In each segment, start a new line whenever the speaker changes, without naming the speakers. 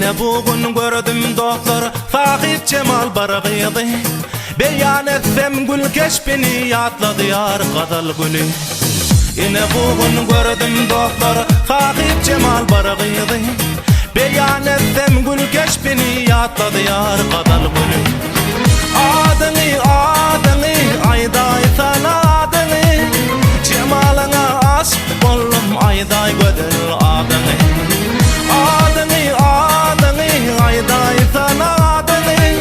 Ine bu gün gördüm dostlar Sahyp Jemal bir gyzy Beýan etsem gül keşbini Ýatladýar gazal güli Ine bu gün gördüm dostlar Sahyp Jemal bir gyzy Beýan etsem gül keşbini Ýatladýar gazal güli Adyňy adyňy aýdaýsana adyňy Jemalyňa aşyk boldum aýdaý gözel adyňy Adyňy adyňy aýdaýsana adyňy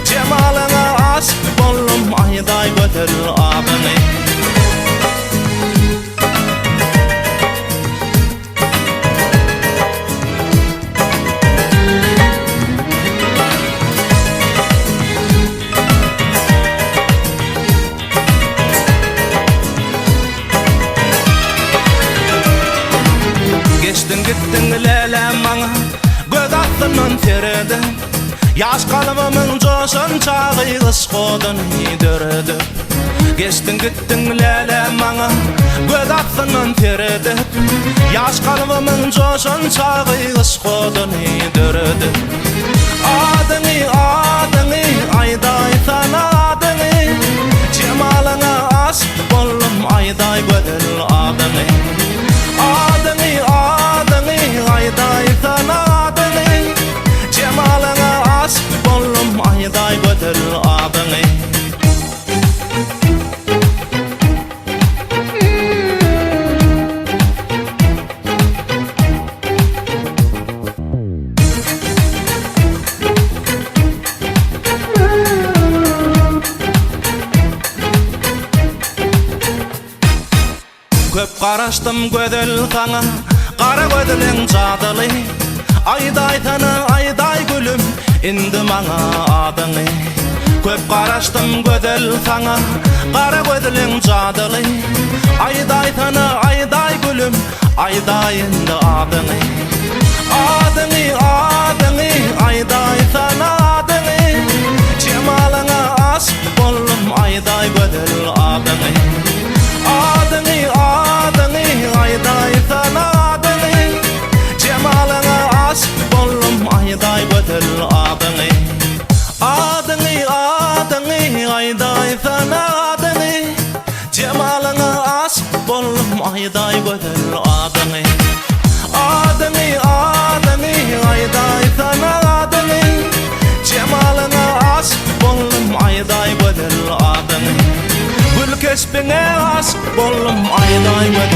Jemalyňa aşyk boldum aýdaý gözel adyňy. Geçdiň gitdiň lälem maňa Göz astyndan seredip Ýaş kalbymyň joşan çagy Yşk oduny döredip Geçdiň gitdiň lälem maňa Göz astyndan seredip Ýaş kalbymyň joşan çagy Yşk oduny döredip Adyňy adyňy aýdaýsana adyňy Jemalyňa aşyk boldum aýdaý gözel adyňy Adyňy adyňy aýdaýsana adyňy Jemalyňa aşyk boldum aýdaý gözel adyňy. Köp garaşdym gözel saňa, Gara gözleň jadyly. Aýdaýsana, aýdaý gülüm, Indi maňa adyňy. Köp garaşdym gözel saňa, Gara gözleň jadyly. Aýdaýsana, aýdaý gülüm, Aýdaý indi adyňy. Adyňy, adyňy, aýdaýsana adyňy. Jemalyňa aşyk boldum, aýdaý gözel adyňy. Adyňy, adyňy, aýdaýsana adyňy. Jemalyňa aşyk boldum, aýdaý gözel adyňy. Adyňy, adyňy, aýdaýsana adyňy. Jemalyňa aşyk boldum, aýdaý gözel adyňy. Adyňy, adyňy, aýdaýsana adyňy. Jemalyňa aşyk boldum, aýdaý gözel adyňy. Gül keşbiňe aşyk boldum, aýdaý gözel.